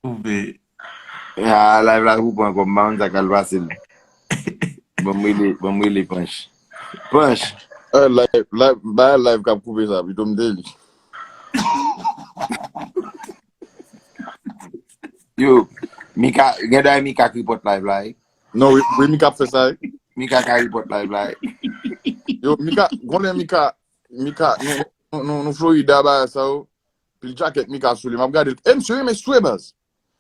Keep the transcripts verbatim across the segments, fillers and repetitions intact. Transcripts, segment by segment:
Koupe. Ah, live la koupe ankò, m pa konn sa k al pase l. Ban m rele, ban m rele Panch. Panch. Eh, live, live, ba live k ap koupe sa, pito m te li. Yo, Mika, gen dayè Mika k repòt live la, wi. Non, wi, wi, Mika ap fè sa, wi. Mika ka repòt live la, wi. Yo, Mika, konnen Mika, Mika, nou, nou, nou, nou Florida, ba sa, yo. Pil djakèt Mika sou li, m ap gade l. E, misye, men swe, baz.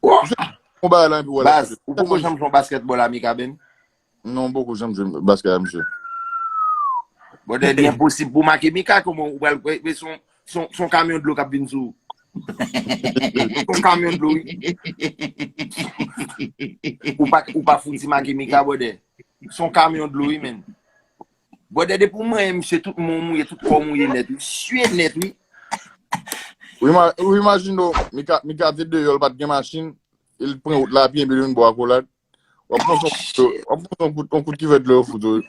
Bon bagay la, epi wè la. Baz, ou poko janm jwe yon baskètbòl a Mika, Ben? Non, m poko janm jwe baskèt a misye. Brother, li enposib pou make Mika, kòman ou pral, se yon, se yon, se yon kamyon dlo k ap vin sou ou. Se yon kamyon dlo, wi. Ou pa, ou pa fouti make Mika, brother. Se yon kamyon dlo, wi, men. Brother, depi w manyen misye, tout men w mouye, tout kò w mouye nèt, wi. Swe nèt, wi. Ou ima-, ou imajine w, Mika, Mika te deyò, l pa t gen machin, e l pran wout la pye, epi l vin bò akolad. W ap pran son kout, w ap pran son kout, yon kout kivèt dlo yo fout ou.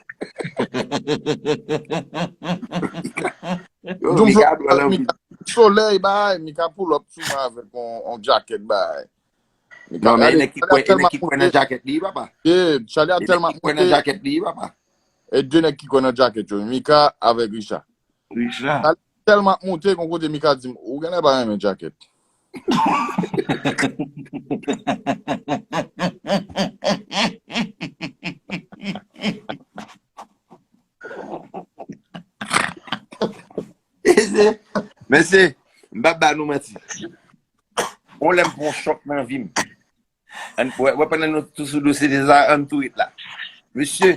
Yo, Mika, Mika, solèy bay, Mika pull up sou mwen avèk yon, yon djakèt bay. Non, men nèg ki kwè, nèg ki kwè nan djakèt li, papa. Yeah, Charlie a tèlman kwè nan djakèt li, papa. E de nèg ki kwè nan djakèt yo, Mika avèk Richard. Richard. Tèlman ap monte, kon kote Mika di m, ou genlè pa renmen djakèt. Mesye, mesye, m pa ba nou manti. On lè m pran chòk nan vi m. Wè, wè, pandan nou tou sou dosye de sa, ann tou ret la. Mesye,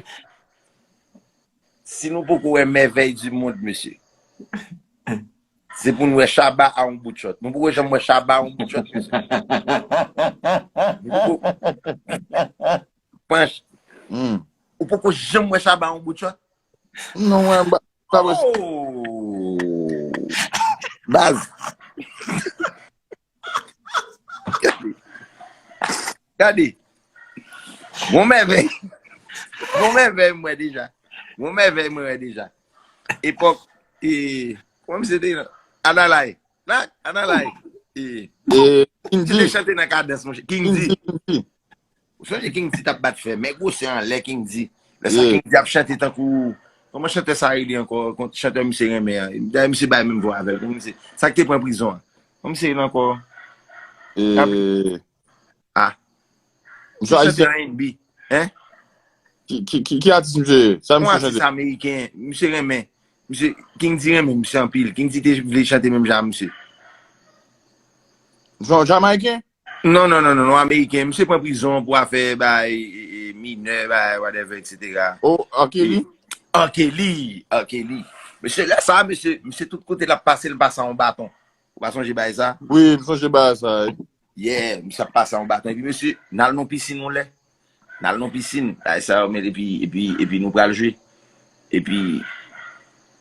si nou poko wè mèvèy di mond, mesye, se pou n wè Shabba a yon bout chòt. Nou poko janm wè Shabba a yon bout chòt, mesye. Nou poko. Panch. Ou poko janm wè Shabba a yon bout chòt? Non, mwen, ba, ba, Oh! Baz. Gade. Gade. Bon mèvèy. Bon mèvèy mwen deja. Bon mèvèy mwen deja. Epòk, e, kòman misye te nan? Analay. Nan, Analay. E, E, ki te King D, chante nan kadans, monchè. King D. King D, King D. Ou sonje King D t ap bat fè, men gwosè anlè King D. Lè sa King D ap chante tankou, kòman chantè sa rele ankò? Chantè misye renmen an. Dayè misye bay menm vwa avè l. Kòman misye, sa ki te pran prizon an. Kòman misye rele ankò? E, Ah. Misye Chantè ayisyen. R and B. Hein? Ki, ki, ki, ki atis misye ye? Sa Yon misye atis chante? Ameriken. Misye renmen. Misye, King D renmen misye anpil. King D te vle chante menm jan a misye. Misye yon Jamayiken? Non, non, non, non, non, Ameriken. Misye pran prizon pou afè bay, e, e, minè, bay, whatever, et cetera. Oh, R. Kelly? R. Kelly, R. Kelly. Mesye, lè sa, mesye, misye tout kote l ap pase, l pase yon baton. Ou pa sonje bay sa? Wi, m sonje bay sa, wi. Yeah, misye ap pase yon baton. Epi, mesye, n al nan pisin yon lè. N al nan pisin. Bay sa, men epi, epi, epi nou pral jwe. Epi,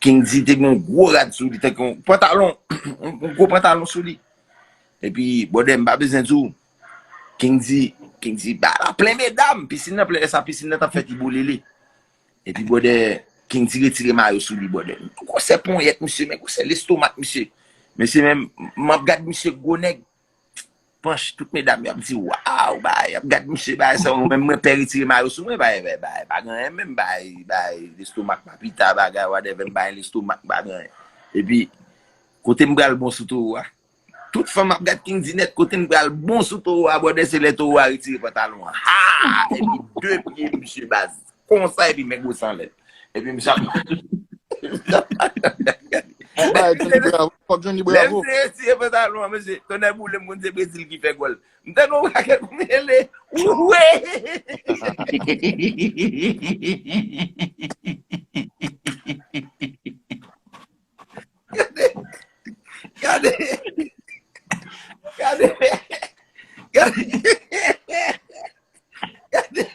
King D te gen yon gwo rad sou li, te gen yon pantalon, yon, yon gwo pantalon sou li. Epi, brother, m pa bezwen di w, King D, King D, ba la plen medam, pisin nan plen, lè sa pisin nan t ap fè ti boulele. Epi, brother, King D retire mayo sou li, brother. Gwosè ponyèt, misye, men gwosè lestomak, misye. Mesye, men, m ap gad misye gwo nèg. Panch, tout medam yo ap di, waw, bay, y ap gad misye, bay, sa, mwen menm, mwen pè retire mayo sou mwen, bay, bay, bay, pa gen anyen menm, bay, bay, lestomak pa pita, bagay, whatever, m bay lestomak, pa gen anyen. Epi, kote m pral bon sou towo a? Tout fanm ap gad King D nèt, kote m pral bon sou towo a, brother, se lè towo a retire pantalon an. Ha! Epi de pye misye baz. Konsa, epi men gwo san lèt. Epi misye ap Bay Johnny Bravo, fòk Johnny Lè Bravo. Misye retire pantalon an, mesye, tonnè boule m, konn se Brezil ki fè gòl. M tande yon pakèt moun rele. Wouwe! Gade. Gade. Gade. Gade. Gade.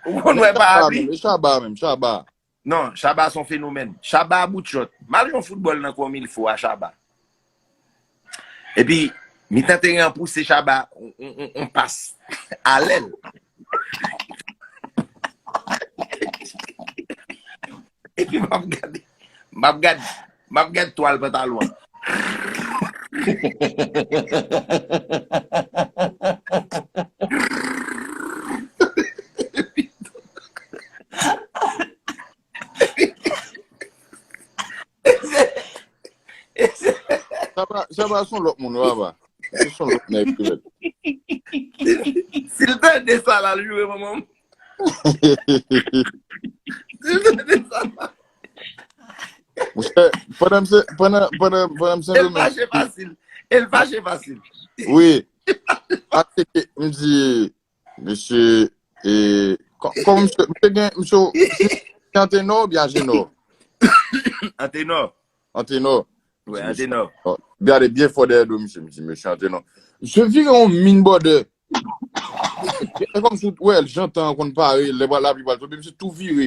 Ou konn wè pa abi? E Shabba menm, Shabba. Non, Shabba se yon fenomèn. Shabba a bout chòt. M al jwe yon foutbòl nan kò Milfo a Shabba. Epi, mitan teren an pouse Shabba, on, on, on, on pas alèl. Epi m ap gade, m ap gade, m ap gade twal pantalon an. Chaba, Chaba se yon lòt moun, papa. Se yon lòt nèg ki fèt. Si l tande sa la, l joure manman m. Si l tande sa la. Monchè, pandan m se, pandan, pandan, pandan m Sendomeng. El fache fasil. El fache fasil. Wi. Paske m di, mesye, e, kò-, kòman misye, misye gen, misye, misye Antenò oubyen Ajenò? Antenò. Antenò. Wi, Antenò. Gade byen fò dèyè do misye, m di, mesye Antenò. Misye vire yon min bòdè. E kòmsi w wè l, jan tan an konn pare, lè lapli pral tonbe, misye tou vire.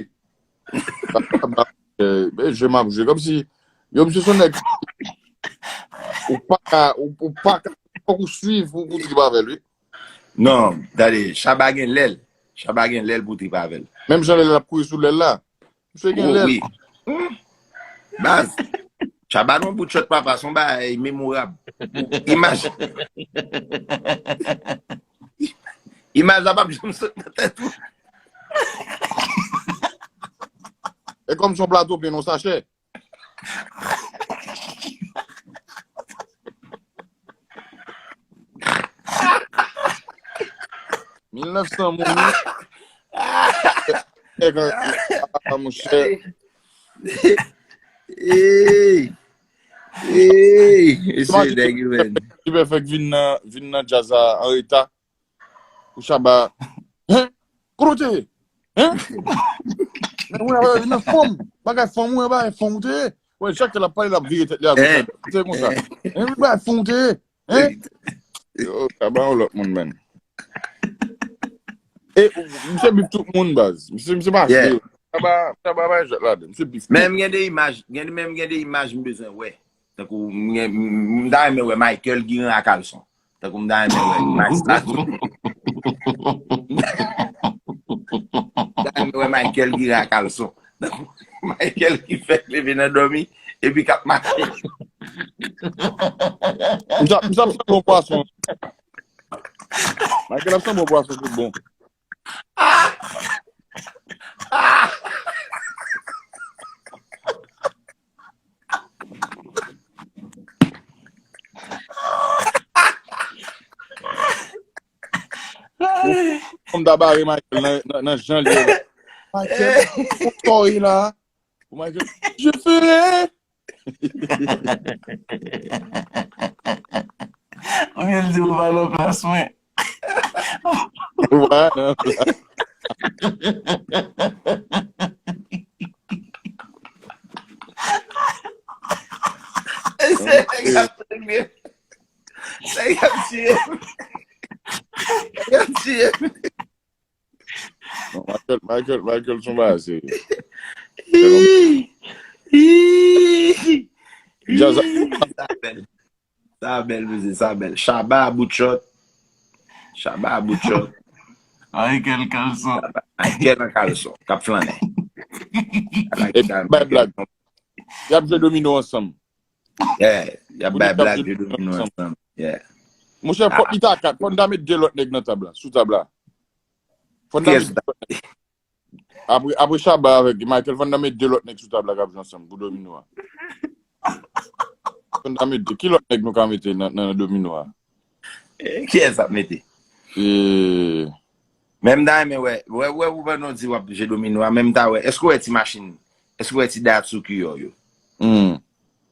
E, e, je m ap jwe. Kòmsi, yo, misye se yon nèg ou pa ka, ou, ou pa ka, fòk ou swiv pou, pou trip avè l, wi. Non, tande, Chaba gen lèl. Chaba gen lèl pou trip avè l. Menm jan lè l ap kouri sou lèl la. Misye gen lèl. Wi. Hmm. Baz. Chaba nan bout chòt papa, se yon bagay memorab. Imaj. Imaj la p ap janm sot nan tèt ou. E kòm se yon plato pen nan sachè. Mil nèf san moun, wi. E, e, a, monchè. Ey! Ey! Mesye, nèg yo, men. Ti pèfèk vin nan, vin nan djaz la an reta. Pou Chaba. Hein? Kote w te ye? Hein? Men mwen ap vin nan fòm. Bagay fòm, mwen bagay fòm ou te ye. Wè, chak lè l ap pale, l ap vire tèt li a goch a dwat. Se konsa. Hein? Bagay fòm ou te ye. Hein? Yo, Chaba yon lòt moun, menn. E, misye bif tout moun, baz. Misye, misye pa jwe. Chaba, Chaba pa jwèt ladan. Misye bif tout. Men m gen de imaj, gen, men m gen de imaj m bezwen wè. Tankou m gen, m, m ta renmen wè Michael Guirin a kalson. Tankou m ta renmen wè imaj sa tou. M ta renmen wè Michael Guirin a kalson. Tankou Michael ki fèk leve nan dòmi epi k ap mache. M sa, m sa ap sanble yon pwason. Michael ap sanble yon pwason tout bon. Kòm ta bare Michael nan, nan, nan jan li ye la. Michael, ou tòy la. Ou Michael, je ferai. Ou byen di ou pa nan plas mwen. Ou pa nan plas. Se nèg ap tande. Nèg ap tiye m. Nèg ap tiye m. Non, Michael, Michael, Michael, se yon bagay serye. Ih, ih, ih, sa bèl. Sa bèl, mesye, sa bèl. Chaba a bout chòt. Chaba a bout chòt. Michael kalson. Chaba, Michael an kalson, k ap flannen. Epi bay blag. Y ap jwe domino ansanm. Yeah, y ap bay blag, jwe domino ansanm. Yeah. Monchè, fòk li ta kat. Fòk n ta met de lòt nèg nan tab la, sou tab la. Fò n ta met de lòt nèg. Apre, apre Shabba avèk Michael, fò n ta met de lòt nèg sou tab la k ap jwe ansanm pou domino a. Fò n ta met de. Ki lòt nèg nou ka mete nan, nan domino a? Eh, kiyès ap mete? Eh. Men m ta renmen wè, wè, wè, ou pandan w di w ap jwe domino a, men m ta wè, èske w wè ti machin, èske w wè ti Daihatsu Kyo yo? Hmm.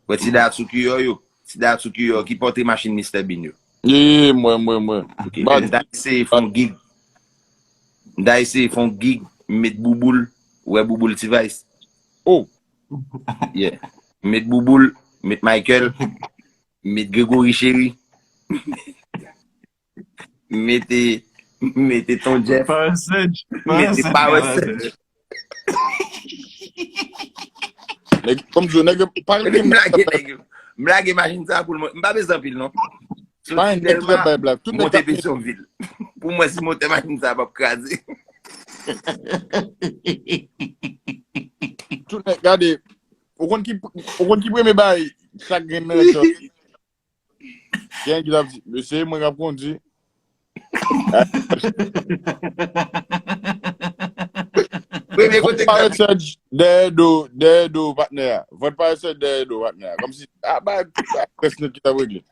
Wè ti Daihatsu Kyo yo? Ti Daihatsu Kyo ki pòte machin Mistè Bean yo. Ye, ye, mwen, mwen, mwen. Ok, m ta eseye fè yon gig. M ta eseye fè yon gig, m met Bouboul, ou wè Bouboul T-Vice. Oh. Yeah. M met Bouboul, m met Michael, m met Gregory Chéry. Mete, mete Ton Jeff. Power Surge. Mete Power Surge. Nèg, kòm di yo, nèg yo pa gen. M lage nèg yo. M lage machin sa pou l mwen. M pa bezwen anpil non. Pa gen nèg ki ap bay blag. Tout nèg monte Petyonvil. Pou mwen, si motè machin sa p ap kraze. Tout nèg, gade. Ou konn ki, ou konn ki premye bagay chak grenn nan nèg sa. Gen ki t ap di, mesye, mwen k ap kondi. Premye kote k t ap Fire Surge, dèyè do, dèyè do patnè a. Vant Fire Surge, dèyè do patnè a. Kòmsi, a, ba, ba, Grace Net ki t ap regle.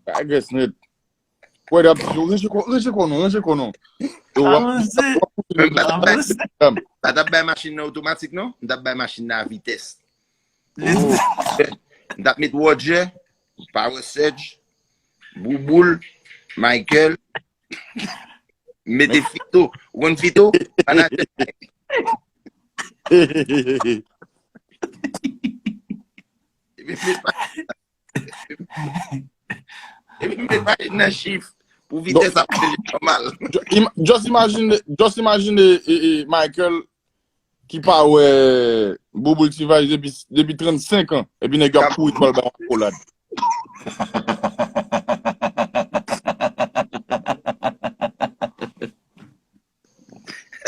Ba, Grace Net. Wè, t ap di, ranje kò, ranje kò non, ranje kò non. Yo, w ap, Avanse. w ap Avanse. Pa t ap bay machin nan otomatik, non? M t ap bay machin nan a vitès. M t ap met Roger, Power Surge, Bouboul, Michael, mete Fito. Ou konn Fito? Manager. Epi met pa- epi met pa nan chif pou vitès ap peze nòmal. Im- just imagine, just imagine e, e, Michael ki pa wè Bouboul T-Vice depi, depi trannsenk an, epi nèg yo ap kouri pou al bay akolad.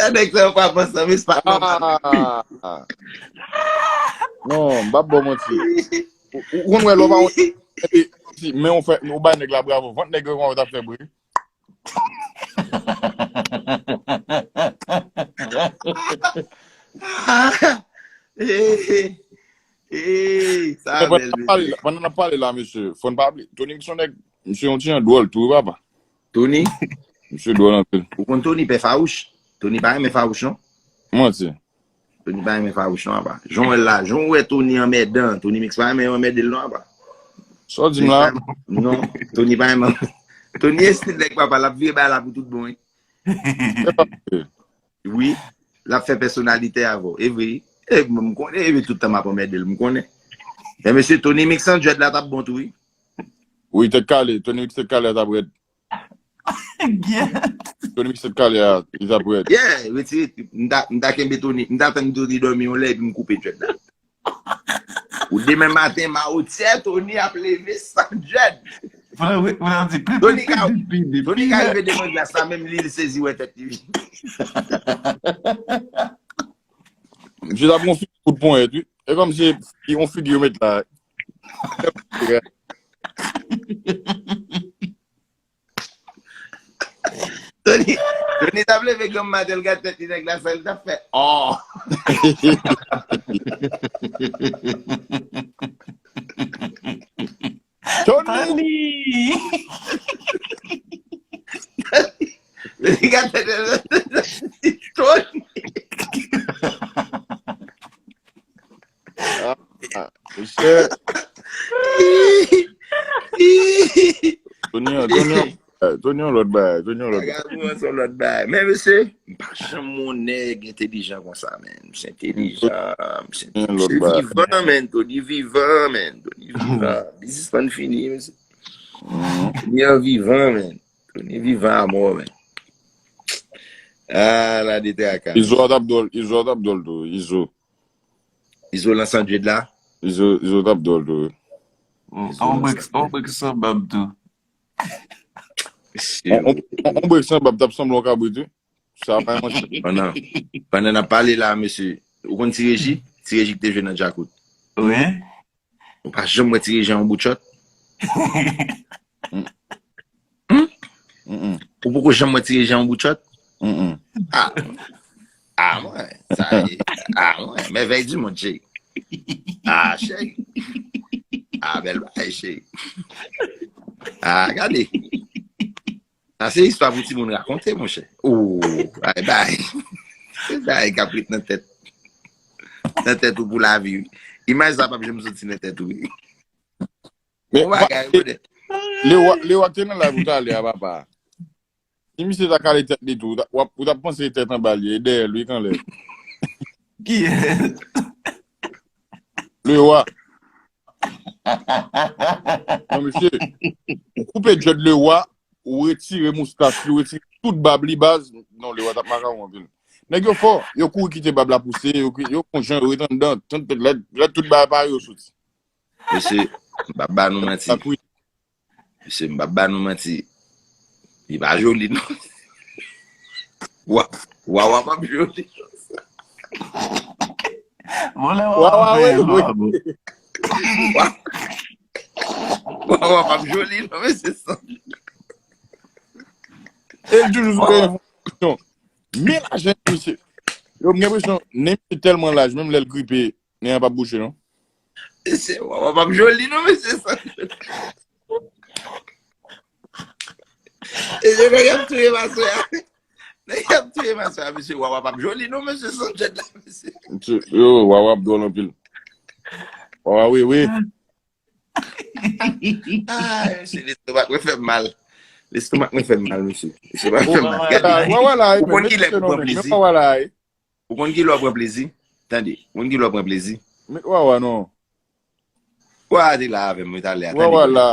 Nèg sa yo pa panse, men se pa nòmal. Ah. Non, m p ap ba w manti. Ou ou konn wè lè w pa wè, epi si men w fè, ou bay nèg la bravo, vant nèg yo kòman w t ap fè bri. Hey, hey, sa bèl, mesye. Pandan n ap pale la, mesye, fò n pa bliye. Tony Mix se yon nèg, misye yon ti jan dwòl tou, wi, papa. Tony, Misye dwòl anpil. Ou konn Tony pè fawouch? Tony pa renmen fawouch, non? Manti. Tony pa renmen fawouch, non, apa. Jan w wè l la, jan w wè Tony anmèdan, Tony Mix pa renmen yo anmède l, non, apa. Sa w di m la? Non, Tony pa renmen. Tony estil nèg papa, l ap vire bay la pou tout bon, wi. Wi, l ap fè pèsonalite avè w. E vre, e, m konnen, e, tout tan m ap anmède l, m konnen. Men mesye, Tony Mix an dread la t ap bon tou, wi. Wi, tèt kale, Tony Mix tèt kale a t ap rèd. Gyèt. Tony Mix tèt kale a, li t ap rèd. Yeah, retire, m ta, m ta kenbe Tony, m ta tann Tony dòmi yon lè epi m koupe dread la. Ou demen maten, mawotyè, Tony ap leve san dread. Fò w di pli Tony pli ka, pli pli Tony ka rive devan glas la, menm li, li sezi wè tèt li. Misye t ap yon figi kout ponyèt, wi. E kòm se yon figi yo met la. Tony, Tony t ap leve granm maten, l gad tèt li nèg la, sa l t ap fè. Oh! Tony! Tony! Tony gad tèt li, Tony! Misye. Tony, Tony, Tony yon lòt bagay, Tony yon lòt bagay. Gade pou mwen se yon lòt bagay. Men mesye, m pa janm wè yon nèg entelijan konsa, men. Misye entelijan, misye Yon lòt misye bagay. Vivan, men. Tony vivan, men. Tony vivan. Li sispann fini, mesye. Tony an vivan, men. Tony vivan a mò, men. Ah, la de traka. Izo a t ap dwòl, Izo a t ap dwòl tou, Izo. Izo lan san dread la. Izo, Izo t ap dwòl tou. On brek, on brek san bab tou. On, on, on brek san bab t ap sanble yon kabrit, wi. Sa pa yon manti. Pandan, pandan n ap pale la, mesye, ou konn Ti Reji? Ti Reji ki te jwe nan Djakout. Wi. Ou pa janm wè Ti Reji an bout chòt? Mm-mm. Ou poko janm wè Ti Reji an bout chòt? Mm-mm. Ah, ah, mwen, sa e, ah, mwen, mèvèy di mond, cheri. Ah, cheri. Ah, bèl bagay, cheri. Ah, gade. Sa se istwa pou timoun rakonte, monchè. Oh, bay, bay. Se bagay k ap ret nan tèt. Nan tèt ou pou lavi, wi. Imaj sa p ap janm soti nan tèt ou, wi. Men, Bon bagay, brother. Lewa, Lewa ki te nan live ou talè a, papa. Si misye ta kale tèt li tou, ou ta, w ap, ou t ap panse tèt anba l ye, e dèyè l, wi, k anlè. Kiyès? Lewa. Non, mesye, ou koupe dread Lewa, ou retire moustach li, ou retire tout bab li, baz. Non, Lewa t ap makawon anpil. Nèg yo fò, yo kouri kite bab la pouse, yo, yo fè yon jan, yo ret anndan, tann tèt, lè, lè tout bagay pare, yo soti. Mesye, m p ap ba nou manti. Sa kwi. Mesye, m p ap ba nou manti. Li pa joli, non. Wa, wa, wa, p ap joli. Bon, lè Wa, wa, wè, wi, wi. Bon. Wa. Wawa p ap joli non mesye Sanjèt. E l toujou sou yon evolisyon. Men laj misye. Yo, m gen enpresyon, nen misye tèlman laj, menm lè l gripe, nen an p ap bouche non. Mesye, wawa p ap joli non mesye Sanjèt. Mesye, nèg ap touye m aswè a. Nèg ap touye m aswè a, mesye, wawa p ap joli non mesye Sanjèt la, mesye. Yo, wawa ap dwòl anpil. Wawa wi, wi. Ay, mesye, lestomak mwen fè m mal. Lestomak mwen fè m mal, mesye. Lestomak fè m mal. Gade, wawa la, ou konn ki lè pou pran plezi. Ou konn ki lè w pran plezi? Tande, ou konn ki lè w pran plezi? Met wawa non. Wawa te la avè m, mwen talè a. Tande. Wawa la.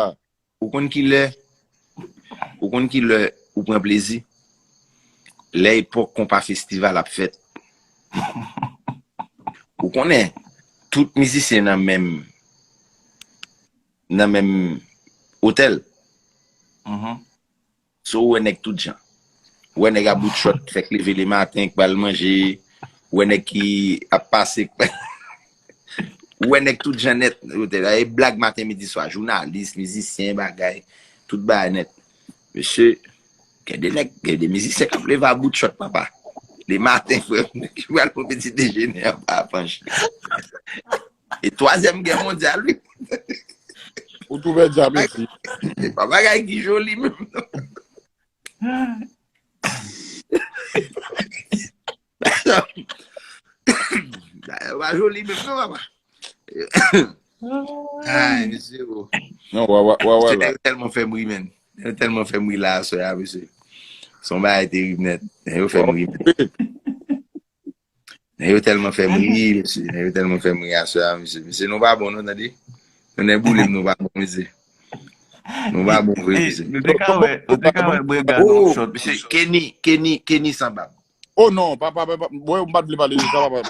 Ou konn ki lè? Ou konn ki lè ou pran plezi? Lè epòk konpa festival ap fèt. Ou konnen, tout mizisyen nan menm, nan menm otèl. Mhm. So, ou wè nèg tout jan. Ou wè nèg a bout chòt, fèk leve lematen, k pral manje. Ou wè nèg ki ap pase. Ou wè nèg tout jan nèt. Otèl la, e blag maten, midi, swa. Jounalis, mizisyen, bagay. Tout bagay nèt. Mesye, gen de nèg, gen de mizisyen k ap leve a bout chòt, papa. Lematen, frè, ki pral pran piti dejene anba panch. E twazyèm gè mondyal, wi. Ou tou pèdi apeti. Se pa bagay ki joli menm, non. Bagay pa joli menm, non, papa. Ay, mesye, o. Non, wa, wa, wa, wa la. Yo tèlman fè m ri, menn. Yo tèlman fè m ri la, aswè a, mesye. Se yon bagay terib nèt. Yo fè m ri, menn. Nèg yo tèlman fè m ri, mesye. Nèg yo tèlman fè m ri aswè a, mesye. Mesye, nou pa bon, non, tande. Nou nèg boule m, nou pa bon, mesye. Nou pa bon vre, mesye. Nou te ka wè, nou te ka wè Brega nan yon shot. Mesye, Kenny, Kenny, Kenny san bab. Oh non, pa, pa, pa, pa, mwen, m pa t vle pale de sa, papa.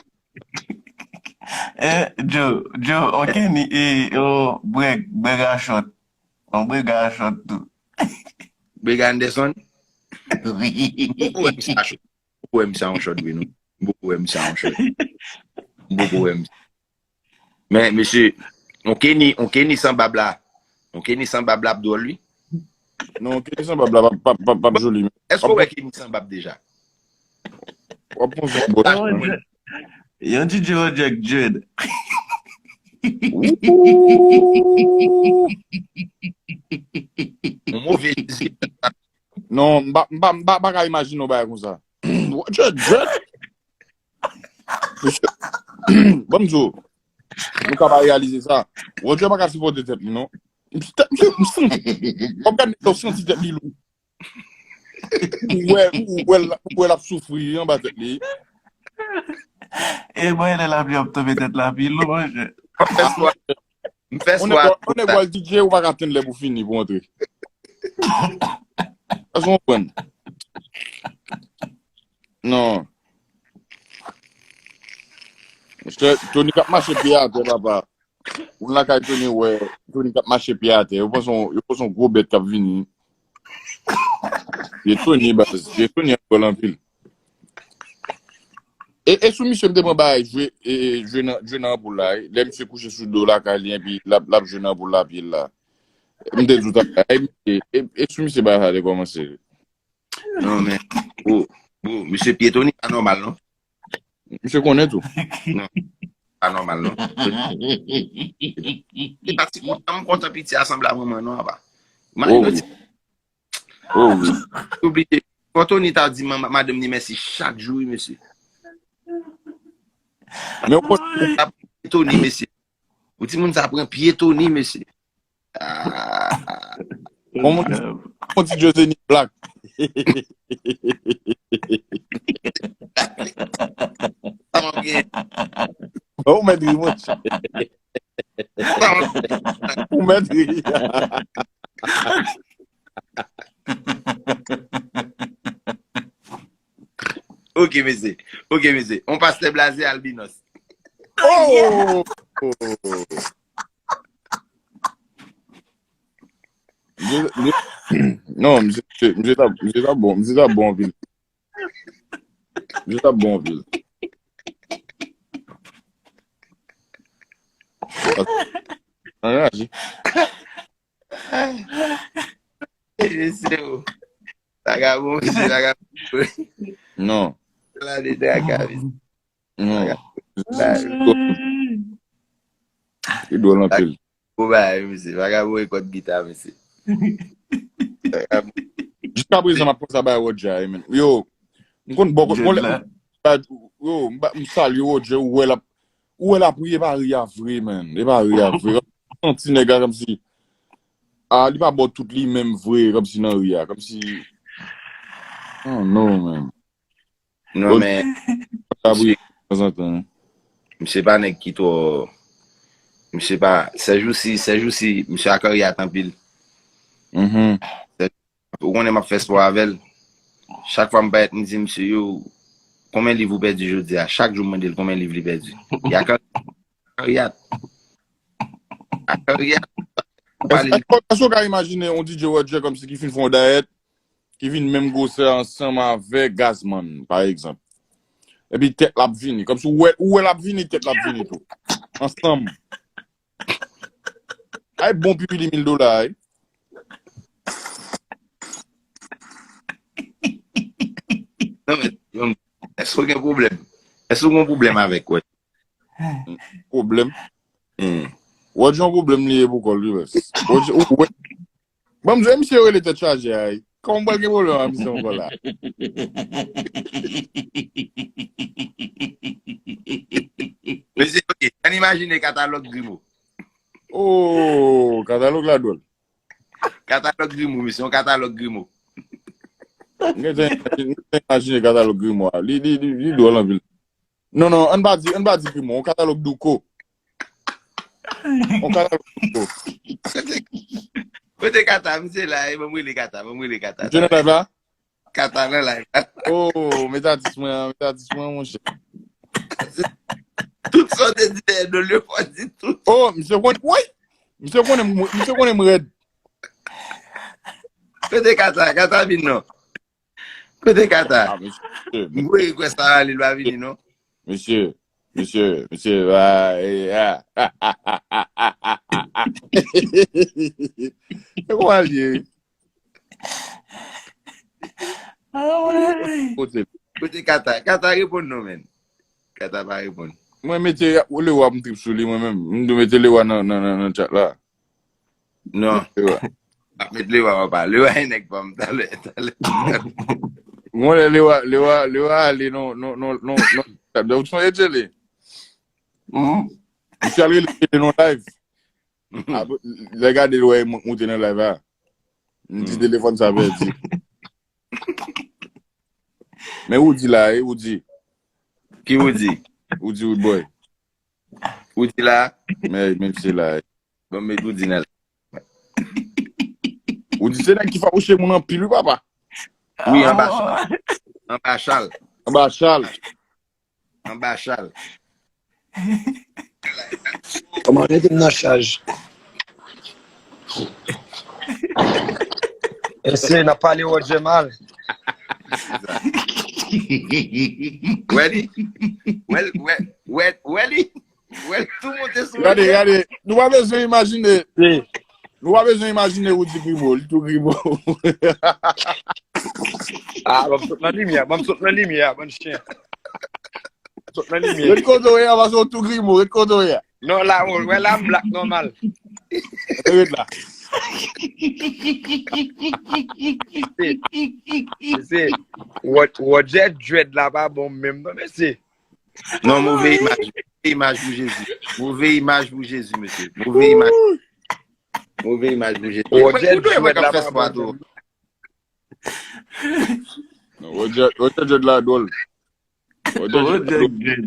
Eh, Joe, Joe, on Kenny, eh, on Breg, Brega shot. On Brega shot tou. Brega Anderson? Wi. Ou wè misye a shot. Ou wè misye a yon shot, wi, non. Ou wè misye a yon shot. Ou wè misye. Men, mesye, on Kenny, on Kenny san bab la. On Kenny san bab la ap dwòl, wi. Non, on Kenny san bab la, p ap, p ap, p ap, p ap joli, men. Èske ou wè Kenny san bab deja? W ap pran yon bòt. Yon D J Rodjek dread. Ooh. On move Jezi. Non, m pa, m pa, m pa, m pa ka imajine yon bagay konsa. Dread, dread. Mesye, ban m di w, nou ka pa reyalize sa. Roger pa ka sipòte tèt li, non. Misye, misye, misye, w ap gade nèg la, w santi tèt li lou. Ou wè, ou wè l, ou wè l ap soufri anba tèt li. E mwen, lè lapli ap tonbe, tèt la pi lou, monchè. M fè swa. M fè swa. On nèg, on nèg wè l D J, ou pa ka tann lè pou fini, pou antre. Èske w konprann? Non. Monchè, Tony k ap mache pye atè, papa. Moun lakay Tony wè, Tony k ap mache pye atè. Yo panse yon, yo panse yon gwo bèt k ap vini. Pye Tony, baz. Pye Tony an dwòl anpil. E, e sou misye m te pran bagay, jwe, e, jwe nan, jwe nan anpoul la, e. Lè misye kouche sou do lakay li, epi l ap, l ap jwe nan anpoul la, pye l la. M te di w talè, e, e, e, e sou misye bagay sa te kòmanse. Non, men, bro, bro, misye pye Tony pa nòmal, non. Misye konnen tou. Non, pa nòmal, non. Se pa ti kontan, m kontan piti a sanble a manman, non, apa. Oh, wi. Oh, wi. Oblije. Fò Tony ta di manman, madanm ni mèsi chak jou, wi, mesye. Men ou konn Tony, mesye. Ou timoun sa pran pye Tony, mesye. Ah. Bon, mon, mon ti José ni black. Sa m ap gen. Bon, ou mèt ri, monchè. Sa m ap gen. Ou mèt ri. Ok, mesye. Ok, mesye. On pastè blaze albinos. Oh! Msye, msye, non, msye, msye, msye ta, msye ta bon, msye ta bon anpil. Msye ta bon anpil. Anraje. Mesye, o. Vagabon, mesye, vagabon. Non. La de traka, mesye. Non. Li dwòl anpil. Gwo bagay, mesye. Vagabon e kòd gita, mesye. Jiska prezan, m ap panse a bay Roger, men. Yo, m konn bò kote, yo, m salye Roger, ou wè l ap, ou wè l ap ri, e pa ri a vre, man. E pa ri a vre. Santi nèg la kòmsi, ah, li pa ba w tout li menm vre, kòmsi nan ri a, kòmsi, oh non, man. Non, men, misye, tanzantan, misye pa nèg ki twò, misye pa, sèjousi, sèjousi, misye akaryat anpil. Mhm. Ou konnen m ap fè spò avè l. Chak fwa m parèt, m di, "Mesye, yo, konbyen liv ou pèdi jodi a?" Chak jou m mande l konbyen liv li pèdi. Li akaryat. Akaryat. Èske, èske, èske w ka imajine yon D J Roger kòmsi ki fin fè yon dayèt, ki vin menm gwosè ansanm avèk Gazman, pa egzanp? Epi tèt l ap vini. Kòmsi ou wè, ou wè l ap vini, tèt l ap vini tou. Ansanm. Ay, bon pipi de mil dola, ay. Non, men, yon, èske w gen pwoblèm? Èske w gen pwoblèm avèk, wè? Pwoblèm? Hmm. Wè, yon pwoblèm li ye pou kò l, wi, bès. Wè, ou wè. Bon, m di, misye rele tèt chaje, ay. Kòman m pral gen pwoblèm ak misye ankò la? Mesye, ok, ann imajine katalòg Grimo. Oh, katalòg la dwòl. Katalòg Grimo, mesye, yon katalòg Grimo. M gentan imajine, m gentan imajine katalòg Grimo a. Li, li, li, li dwòl anpil. Non, non, ann pa di, ann pa di Grimo, yon katalòg Douko. Yon katalòg Douko. Kote, kote Kata, misye la, e, ban m rele Kata, ban m rele Kata. Misye nan live la? Kata nan live la. Oh, met atis mwen an, met atis mwen an, monchè. Tout sa w te di dèyè do l yo, fò w di tout. Oh, misye konnen, woy! Misye konnen m, misye konnen m rèd. Kote Kata? Kata vin non. Kote Kata? Ah, mesye, m voye request la ale, l pa vini non. Mesye, mesye, mesye, ah, eh, ah. E kòman l ye? Kote l? Kote Kata? Kata reponn non, men. Kata pa reponn. Mwen mete Lewa, m trip sou li, mwen menm. M dwe mete Lewa nan, nan, nan, nan chat la. Non. Lewa. Ap met Lewa, papa. Lewa e nèg pa m, talè, talè. Mwen, lè Lewa, Lewa, Lewa ale non, non, non, non, non. Ou sonje Tchele? Mhm. Misye al rele Tchele nan live. Mhm. Apre, lè gade l wè m moute nan live la. M di telefòn sa pèdi. Men Woody la, e Woody. Ki Woody? Woody Woodboy. Woody la? Men, men se la. Bon, men Woody nan la. Woody se nèg ki fawouche moun anpil, wi, papa. Wi, anba chal. Anba chal. Anba chal. Anba chal. Kòman rete m nan chaj? Mesye, n ap pale Roger mal. Wè li? Wè, wè, wè, wè li? Wè li tou monte sou Gade, Roger. Gade, nou pa bezwen imajine. Si. Nou pa bezwen imajine Woody Grimo, li tou grimo. Ah, ban m sot nan limyè, ban m sot nan limyè, bann chen. Sot nan limyè. Ret kote w ye a, paske w tou grimo, ret kote w ye a. Non, la, w wè la, m black nòmal. Ret la. Mesye, Ro-, Roger dread la pa bon menm, non, mesye. Non, move imaj, move imaj pou Jezi. Move imaj pou Jezi, mesye. Move imaj. Move imaj pou Jezi. Roger dread la pa bon menm. Roger, Roger dread la dwòl. Roger dread.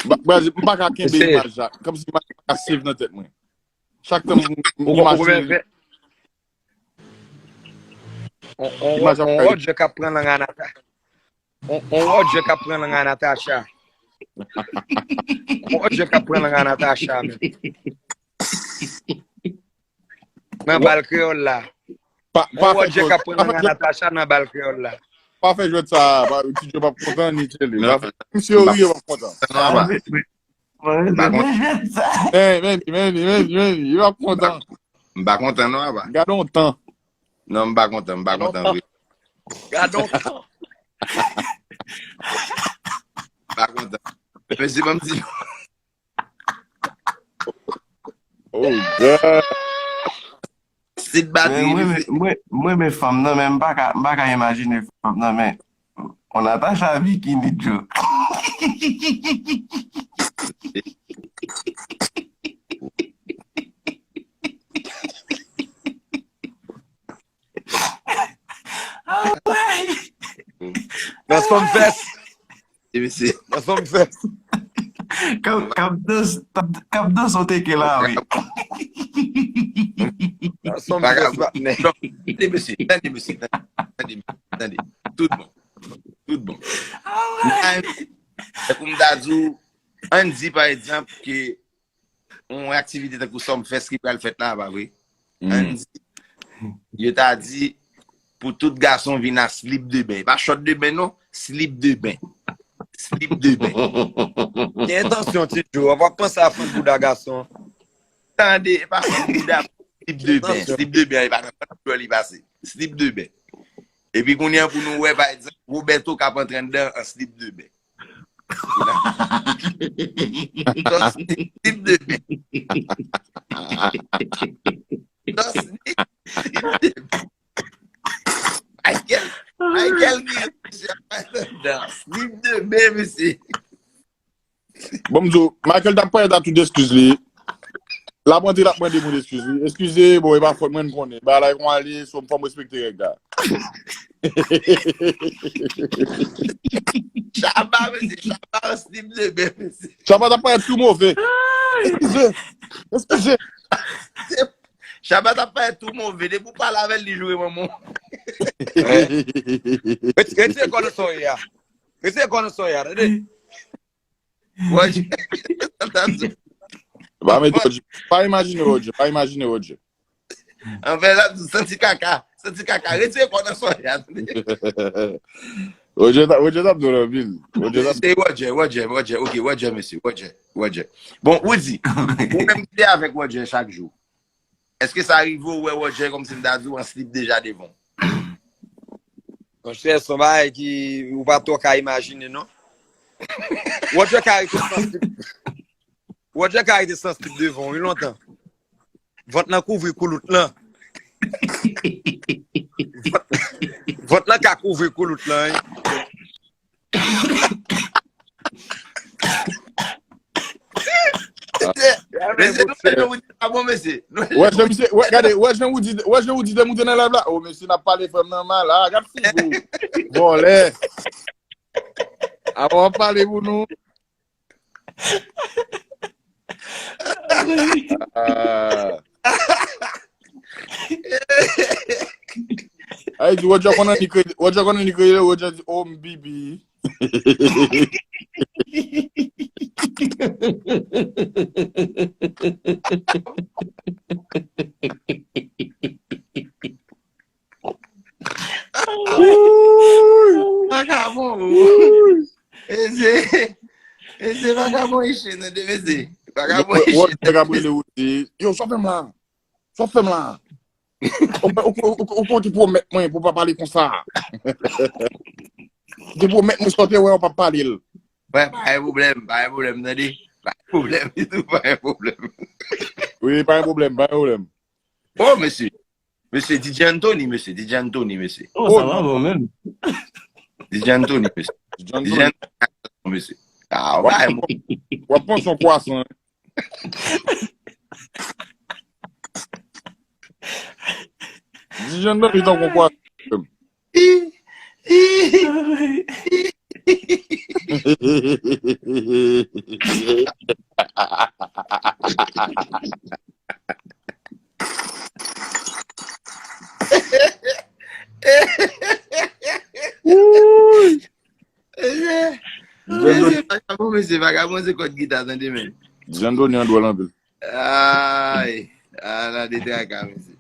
Ba-, ba-, m pa ka kenbe imaj la. Kòmsi imaj la pa ka save nan tèt mwen. Chak tan m, m imajine. On, on, on Roger k ap pran lang a Nata-, on, on Roger k ap pran lang a Natacha. On Roger k ap pran lang a Natacha, men. Nan bal kreyòl la. Pa, on pa fè Roger k ap pran lang a Natacha nan bal kreyòl la. Pa fè jwèt sa, pa, Ti Djo p ap kontan, ni Tchele. Pa fè, misye yo ri, yo p ap kontan. Men, men, men, men, men, men, yo p ap kontan. M pa kontan non, apa. Gade yon tan. Non, m pa kontan, m pa kontan vre. Gade yon tan. M pa kontan. Mesye, ban m di. Oh God. Sit batri. Mwen renmen fanm nan, men m pa ka, m pa ka imajine fanm nan, men on Natacha bikini Joe. Nan Sumfest. Mesye. Nan Sumfest. Kap, kap dans, kap dans yon teke la, wi. Nan Sumfest, patnè. Tande, mesye. Tande, mesye. Tande, tande, tande. Tout bon. Tout bon. Nan, se pou m ta di w, ann di, pa egzanp, ke yon aktivite tankou Sumfest ki pral fèt la, pa vre? Ann di, yo ta di, pou tout gason vin a slip de ben. E pa chòt de ben, non. Slip de ben. Slip de ben. Gen entansyon, ti Joe. W ap panse a fann bouda gason. Tande, e pa fann bouda, slip de ben. Slip de ben, e pa nan fann bouda li pase. Slip de ben. Epi kounye a pou nou wè, pa egzanp, Roberto k ap antre anndan an slip de ben. Slip de ben. Slip de ben. Michael, Michael ki slip de ben, mesye. Bon, m di w, Michael t ap parèt a tout eskiz li. L ap rantre, l ap mande moun eskiz li. Eskize, bon, e pa fòt mwen, m konnen. Bagay la, e konn ale, so, fò m respekte règ la. Shabba, mesye, Shabba, slip de ben, mesye. Shabba t ap parèt tou move. Eskize, eskize. Shabba t ap parèt tou move. Depi w pale avè l, li joure manman w. Retire kò nan sa w ye a. Retire kò nan sa w ye a, tande. Roger. Pa mete Roger. Pa imajine Roger. Pa imajine Roger. Anfè, la, santi kaka. Santi kaka. Retire kò nan sa w ye a, tande. Roger t ap, Roger t ap dwòl anpil. Roger t ap Se Roger, Roger, Roger. Ok, Roger, mesye. Roger, Roger. Bon, Woody, ou menm ki te avèk Roger chak jou, èske sa rive w wè Roger kòmsi m ta di w an slip deja devan w? Monchè, se yon bagay ki ou pa twò ka imajine, non. Roger ka rete san slip. Roger ka rete san slip devan w, wi, lontan. Vant lan kouvri koulout lan. Vant, vant lan ka kouvri koulout lan, wi. Mesye, nou wè jan Woody pa bon, mesye. Wè jan misye, wè, gade, wè jan Woody, wè jan Woody te moute nan live la. Oh, mesye, n ap pale fanm nan mal. Ah, gad figi w. Vòlè. Avan w ap pale pou nou. Ah. Ay, di Roger konn annik rele, Roger konn annik rele, Roger di, "Oh, m bibi." Vagabon. Eze, eze vagabon ichi, tande, eze. Vagabon ichi. Yo, sa fè m la. Sa fè m la. Ou, ou, ou, ou, ou te pwomèt mwen pou pa pale konsa. Ou te pwomèt mwen sa w te wè w pa pale l. Wè, pa gen pwoblèm, pa gen pwoblèm, tande. Pa gen pwoblèm ditou, pa gen pwoblèm. Wi, pa gen pwoblèm, pa gen pwoblèm. Oh, mesye. Mesye, D J Anthony, mesye, D J Anthony, mesye. Oh, sa va bon, menm. D J Anthony, mesye. John D J Anthony, mesye. Ah, wè, mwen. W ap panse yon kwasan. Dijan nan li tankou kwa. Vagabon, mesye, vagabon se kòd gita, tande, men. Jandoni an dwòl anpil. Ay, ala de traka, mesye.